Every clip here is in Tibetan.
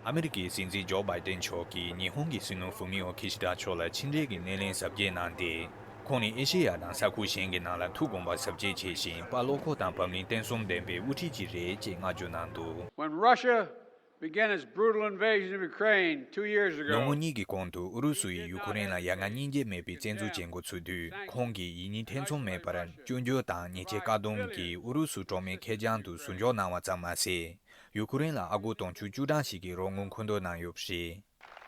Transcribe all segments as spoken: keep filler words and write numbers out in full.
ཨ་མི་རི་ཀའི་སྲིད་འཛིན་ཇོ་བྷའི་ཏན་མཆོག་གིས་ཉི་ཧོང་གི་སྲིད་བློན་ཧྥུ་མི་ཨོ་ཁི་ཤི་ད་མཆོག་ལ་ཕྱི་འབྲེལ་གྱི་སྣེ་ལེན་གཟབ་རྒྱས་གནང་སྟེ། ཁོང་ནི་ཨེ་ཤེ་ཡ་དང་ས་ཁུལ་གཞན་གྱི་ནང་ལ་ཐུགས་དགོངས་པ་གཟབ་རྒྱས་བྱས་ཤིང་། དཔའ་བློ་ཁོག་དང་བབ་བརླིང་བརྟན་གསུམ་ལྡན་པའི་དབུ་ཁྲིད་ཅིག་རེད་ཅེས་བསྔགས་བརྗོད་གནང་འདུག། When Russia began its brutal invasion of Ukraine two years ago, ལོ་ངོ་གཉིས་ཀྱི་གོང་དུ་ཨུ་རུ་སུ་ཡིས་ཡུ་ཁུ་རེན་ལ་ཡ་ང་སྙིང་རྗེ་མེད་པའི་བཙན་འཛུལ་བྱེད་འགོ་ཚུགས་དུས། ཁོང་གིས་ཡིད་གཉིས་ཐེ་ཚོམ་མེད་པར་སྐྱོན་བརྗོད་དང་ཉེས་ཆད་བཀག་སྡོམ་གྱིས་ཨུ་རུ་སུ་གྲོགས་མེད་ཁེར་རྐྱང་དུ་ཟུར་འཇོག་གནང་བ་ཙམ་མ་ཟད། ཡུ་ཁུ་རེན་ལ་ཨ་སྒོར་དུང་ཕྱུར་བཅུ་གྲངས་ཤིག་གི་རོགས་དངུལ་མཁོ་འདོན་གནང་ཡོད་པ་རེད།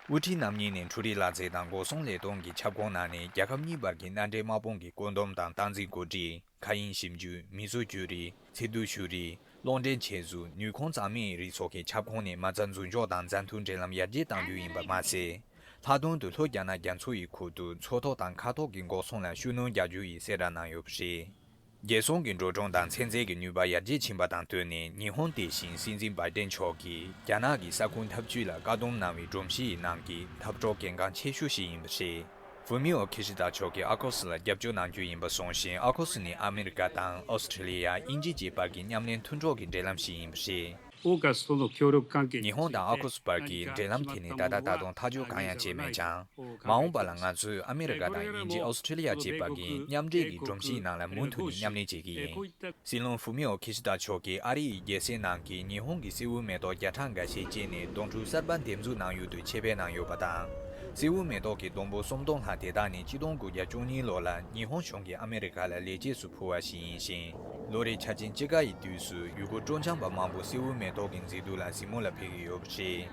དབུ་ཁྲིད་རྣམ་གཉིས་ནས་འཕྲུལ་རིག་གླ་རྩལ་དང་འགོག་སྲུང་ལས་དོན་གྱི་ཁྱབ་ཁོངས་ནང་ནས་རྒྱལ་ཁབ་གཉིས་བར་གྱི་མནའ་འབྲེལ་དམག་དཔུང་གི་བཀོད་འདོམས་དང་སྟངས་འཛིན་གོ་སྒྲིག་མཁའ་དབྱིངས་ཞིབ་འཇུག་མིས་བཟོས་བཅོས་རིག་མཚེར་སྡུད་བྱུ་རུ། གློག་འདྲེན་ཆེད་འཛུགས་ནུས་ཁུངས་གཙང་མའི་རིགས་སོགས་ཀྱི་ཁྱབ་ཁོངས་ནས་མ་རྩ་འཛུགས་འཇོག་དང་མཛའ་མཐུན་འབྲེལ་ལམ་ཡར་རྒྱས་གཏང་རྒྱུ་ཡིན་པ་མ་ཟད། ལྷག་དོན་དུ་ལྷོ་རྒྱ་ནག་རྒྱ་མཚོ་ཡི་ཁུལ་དུ་མཚོ་ཐོག་དང་མཁའ་ཐོག་གི་འགོག་སྲུང་ལ་ཤུགས་སྣོན་རྒྱག་རྒྱུ་ཡི་གསལ་བསྒྲགས་གནང་ཡོད་པ་རེད། རྒྱལ་སྲུང་གི་འགྲོ་གྲོན་དང་ཚན་རྩལ་གྱི་ནུས་པ་ཡར་རྒྱས་ཕྱིན་པ་དང་བསྟུན་ནས། ཉི་ཧོང་དེ་བཞིན་སྲིད་འཛིན་བྷའི་ཏན་མཆོག་གིས་རྒྱ་ནག་གི་ས་ཁུལ་འཐབ་ཇུས་ལ་བཀག་སྡོམ་གནང་བའི་སྒྲོམ་གཞི་ཡི་ནང་གི་འཐབ་གྲོགས་གལ་འགངས་ཆེ་ཤོས་ཤིག་ཡིན་པ་རེད། ཧྥུ་མི་ཨོ་ཁི་ཤི་ད་མཆོག་གིས་ཨ་ཁུ་སི་ལ་རྒྱབ་སྐྱོར་གནང་རྒྱུ་ཡིན་པ་གསུངས་ཤིང་། ཨ་ཁུ་སི་ནི་ཨ་མི་རི་ཀ་དང་ཨོ་སི་ཁྲི་ལི་ཡ་དབྱིན་ཇི་བཅས་བར་གྱི་མཉམ་ལས་མཐུན་གྲོགས་ཀྱི་འབྲེལ་ལམ་ཞིག་ཡིན་པ་རེད། 欧洲との協力関係について、 ཉི་ཧོང་དང་ཨ་ཁུ་སི་བར་གྱི་འབྲེལ་ལམ་ཐད་ནས་ད་ལྟ་ད་དུང་ཐག་གཅོད་གང་ཡང་བྱས་མེད་ཀྱང་། མ་འོངས་པ་ལ་ང་ཚོས་ཨ་མི་རི་ཀ་དང་དབྱིན་ཇི་ཨོ་སི་ཁྲི་ལི་ཡ་བཅས་བར་གྱི་མཉམ་འབྲེལ་གྱི་སྒྲོམ་གཞིའི་ནང་ལ་མུ་མཐུད་ནས་མཉམ་ལས་བྱེད་ཀྱི་ཡིན། སྲིད་བློན་ཧྥུ་མི་ཨོ་ཁི་ཤི་ད་མཆོག་གིས་ཨ་རི་ཡི་རྒྱལ་སའི་ནང་གི་ཉི་ཧོང་གི་གསེར་དངུལ་མེ་ཏོག་བརྒྱ་ཕྲག་འགའ་ཤས་བཅད་ནས་སྡོང་ཕྲུག་གསར་པ་འདེབས་འཛུགས་གནང་ཡུལ་དུ་ཆེད་ཕེབས་གནང་ཡོད་པ་དང་། གསེར་དངུལ་མེ་ཏོག་གི་སྡོང་པོ་སུམ་སྟོང་ལྷག་དེ་དག་ནི་ཆིག་སྟོང་དགུ་བརྒྱ་བཅུ་གཉིས་ལོ་ལ་ཉི་ཧོང་གཞུང་གིས་ཨ་མི་རི་ཀ་ལ་ལེགས་སྐྱེས་སུ་ཕུལ་བ་ཞིག་ཡིན་ཞིང་། ལོ་རེའི་འཆར་ཅན་དཔྱིད་ཀ་ཡི་དུས་སུ་ཡུལ་སྐོར་སྤྲོ་འཆམ་པ་མང་པོ་གསེར་དངུལ་མེ་ཏོག་གི་མཛེས་སྡུག་ལ་གཟིགས་མོ་ལ་ཕེབས་ཀྱི་ཡོད་པ་རེད།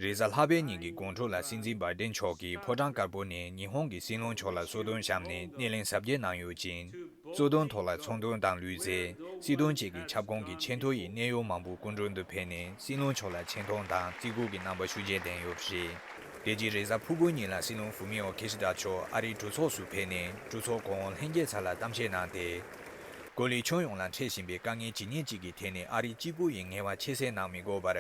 རེས་གཟའ་ལྷག་པའི་ཉིན་གྱི་དགོང་དྲོ་ལ་སྲིད་འཛིན་བྷའི་ཏན་མཆོག་གིས་ཕོ་བྲང་དཀར་པོ་ནས་ཉི་ཧོང་གི་སྲིད་བློན་མཆོག་ལ་གསོལ་སྟོན་བཤམས་ནས་སྣེ་ལེན་གཟབ་རྒྱས་གནང་ཡོད་ཅིང་། གཙོ་དོན་ཐོག་ལ་ཚོང་དོན་དང་ལུས་རྩལ། སྲིད་དོན་བཅས་ཀྱི་ཁྱབ་ཁོངས་ཀྱི་ཆེས་མཐོ་ཡི་གནད་ཡོད་མང་པོའི་སྐུ་མགྲོན་དུ་ཕེབས་ནས་སྲིད་བློན་མཆོག་ལ་ཆེ་མཐོང་དང་བརྩི་བཀུར་གྱི་རྣམ་པ་ཤུགས་ཆེ་བསྟན་ཡོད་པ་རེད། དེ་རྗེས་རེས་གཟའ་ཕུར་བུའི་ཉིན་ལ་སྲིད་བློན་ཧྥུ་མི་ཨོ་ཁི་ཤི་ད་མཆོག་ཨ་རིའི་གྲོས་ཚོགས་སུ་ཕེབས་ནས་གྲོས་ཚོགས་གོང་འོག་ལྷན་རྒྱས་ཚང་ལ་གཏམ་བཤད་གནང་སྟེ། གོ་ལའི་ཁྱོན་ཡོངས་ལ་འཕྲད་བཞིན་པའི་དཀའ་ངལ་ཇི་སྙེད་ཅིག་གི་ཐད་ནས་ཨ་རི་གཅིག་པུ་ཡིས་ངལ་བ་ཁྱད་བསད་གནང་མི་དགོས་པར།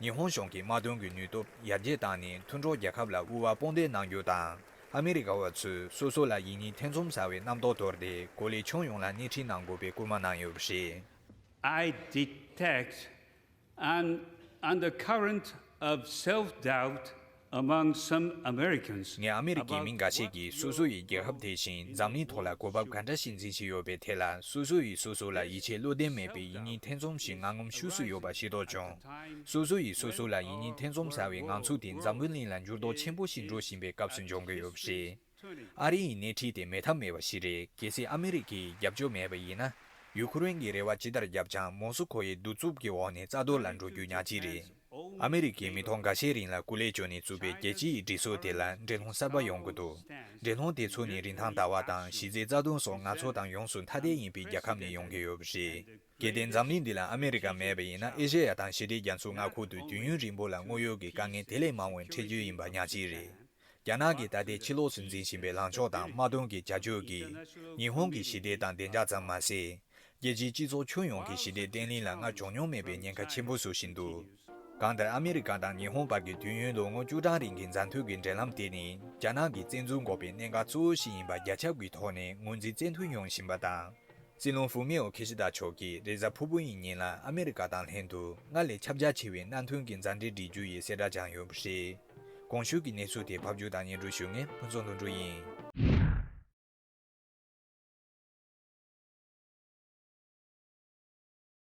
ཉི་ཧོང་གཞུང་གིས་དམག་དོན་གྱི་ནུས་སྟོབས་ཡར་རྒྱས་བཏང་ནས་མཐུན་གྲོགས་རྒྱལ་ཁབ་ལ་དབུ་བ་དཔུང་འདེགས་གནང་རྒྱུ་དང་། ཨ་མི་རི་ཀ་བ་ཚོས་སོ་སོ་ལ་ཡིད་གཉིས་ཐེ་ཚོམ་ཟ་བའི་རྣམ་རྟོག་དོར་ཏེ་གོ་ལའི་ཁྱོན་ཡོངས་ལ་སྣེ་ཁྲིད་གནང་དགོས་པའི་སྐུལ་མ་གནང་ཡོད་པ་རེད། I detect an undercurrent of self-doubt among some Americans. ངས་ཨ་མི་རི་ཀའི་མི་འགའ་ཤས་ཀྱིས་སོ་སོ་ཡི་རྒྱལ་ཁབ་དེ་བཞིན་འཛམ་གླིང་ཐོག་ལ་གོ་བབ་ག་འདྲ་ཞིག་འཛིན་བཞིན་ཡོད་པའི་ཐད་ལ་སོ་སོ་ཡིས་སོ་སོ་ལ་ཡིད་ཆེས་བློ་བདེ་མེད་པའི་ཡིད་གཉིས་ཐེ་ཚོམ་ཞིག་ངང་ངམ་ཤུགས་སུ་ཡོད་པ་ཤེས་རྟོགས་བྱུང་། སོ་སོ་ཡིས་སོ་སོ་ལ་ཡིད་གཉིས་ཐེ་ཚོམ་ཟ་བའི་ངང་ཚུལ་དེ་འཛམ་བུ་གླིང་ལ་འགྱུར་ལྡོག་ཆེན་པོ་ཞིག་འགྲོ་བཞིན་པའི་སྐབས་སུ་འབྱུང་གི་ཡོད་པ་རེད། ཨ་རི་ཡི་སྣེ་ཁྲིད་དེ་མེད་ཐབས་མེད་པ་ཞིག་རེད། གལ་སྲིད་ཨ་མི་རི་ཀས་རྒྱབ་སྐྱོར་མེད་པ་ཡིན་ན། ཡུ་ཁུ་རེན་གྱིས་རེ་བ་ཇི་ལྟར་བརྒྱབ་ཀྱང་མོ་སི་ཁོ་ཡི་གདུག་རྩུབ་ཀྱི་འོག་ནས་རྩ་གཏོར་ལ་འགྲོ་རྒྱུ་ཉག་གཅིག་རེད། ཨ་མི་རི་ཀའི་མི་ཐོག་འགའ་ཤས་རིང་ལ་སྐུ་ལས་བསྐྱོན་ནས་བཙུགས་པའི་རྒྱལ་སྤྱིའི་སྒྲིག་སྲོལ་དེ་ལ་འགྲན་སློང་གསར་པ་ཡོང་གི་འདུག། འགྲན་སློང་དེ་ཚོ་ནི་རིན་ཐང་ལྟ་བ་དང་གཞི་རྩའི་རྩ་དོན་སོགས་ང་ཚོ་དང་ཡོངས་སུ་ཐ་དད་ཡིན་པའི་རྒྱལ་ཁབ་ནས་ཡོང་གི་ཡོད་པ་རེད། གལ་ཏེ་འཛམ་གླིང་འདི་ལ་ཨ་མི་རི་ཀ་མེད་པ་ཡིན་ན། ཨེ་ཤེ་ཡ་དང་ཞི་བདེ་རྒྱ་མཚོའི་མངའ་ཁུལ་དུ་དུས་ཡུན་རིང་པོ་ལ་དངོས་ཡོད་ཀྱི་དཀའ་ངལ་དེ་ལས་མང་བ་འཕྲད་རྒྱུ་ཡིན་པ་ཉག་གཅིག་རེད། རྒྱ་ནག་གིས་ད་ལྟའི་ཕྱི་ལོགས་སུ་འཛིན་བཞིན་པའི་ལངས་ཕྱོགས་དང་དམག་དོན་གྱི་བྱ་སྤྱོད་ཀྱིས་ཉི་ཧོང་གི་ཞི་བདེ་དང་བདེ་འཇགས་ཙམ་མ་ཟད། རྒྱལ་སྤྱིའི་སྤྱི་ཚོགས་ཁྱོན་ཡོངས་ཀྱི་ཞི་བདེ་བརྟན་ལྷིང་ལ་སྔར་བྱུང་མྱོང་མེད་པའི་ཉེན་ཁ་ཆེན་པོ་བཟོ་བཞིན་འདུག། གང་ལྟར་ཨ་མི་རི་ཀ་དང་ཉི་ཧོང་བར་གྱི་དུས་ཡུན་ལོ་ངོ་བཅུ་གྲངས་རིང་གི་མཛའ་མཐུན་གྱི་འབྲེལ་ལམ་དེ་ནི་རྒྱ་ནག་གིས་བཙན་འཛུལ་འགོག་པའི་གནད་འགག་གཙོ་བོ་ཞིག་ཡིན་པ་རྒྱ་ཁྱབ་ཀྱི་ཐོག་ནས་ངོས་འཛིན་བཙན་ཐབས་ཡོང་བཞིན་པ་དང་། སྲིད་བློན་ཧྥུ་མི་ཨོ་ཁི་ཤི་ད་མཆོག་གིས་རེས་གཟའ་ཕུར་བུ་ཡི་ཉིན་ལ་ཨ་མི་རི་ཀ་དང་ལྷན་དུ་སྔར་ལས་ཁྱབ་རྒྱ་ཆེ་བའི་མནའ་མཐུན་གྱི་མཛའ་འབྲེལ་སྒྲིག་རྒྱུ་ཡི་གསལ་བསྒྲགས་བྱུང་ཡོད་པ་རེད། གོང་ཞུས་ཀྱི་གནས་ཚུལ་དེ་ཕབ་སྒྱུར་དང་སྙན་སྒྲོན་ཞུ་མཁན་ཕུན་ཚོགས་དོན་གྲུབ་ཡིན།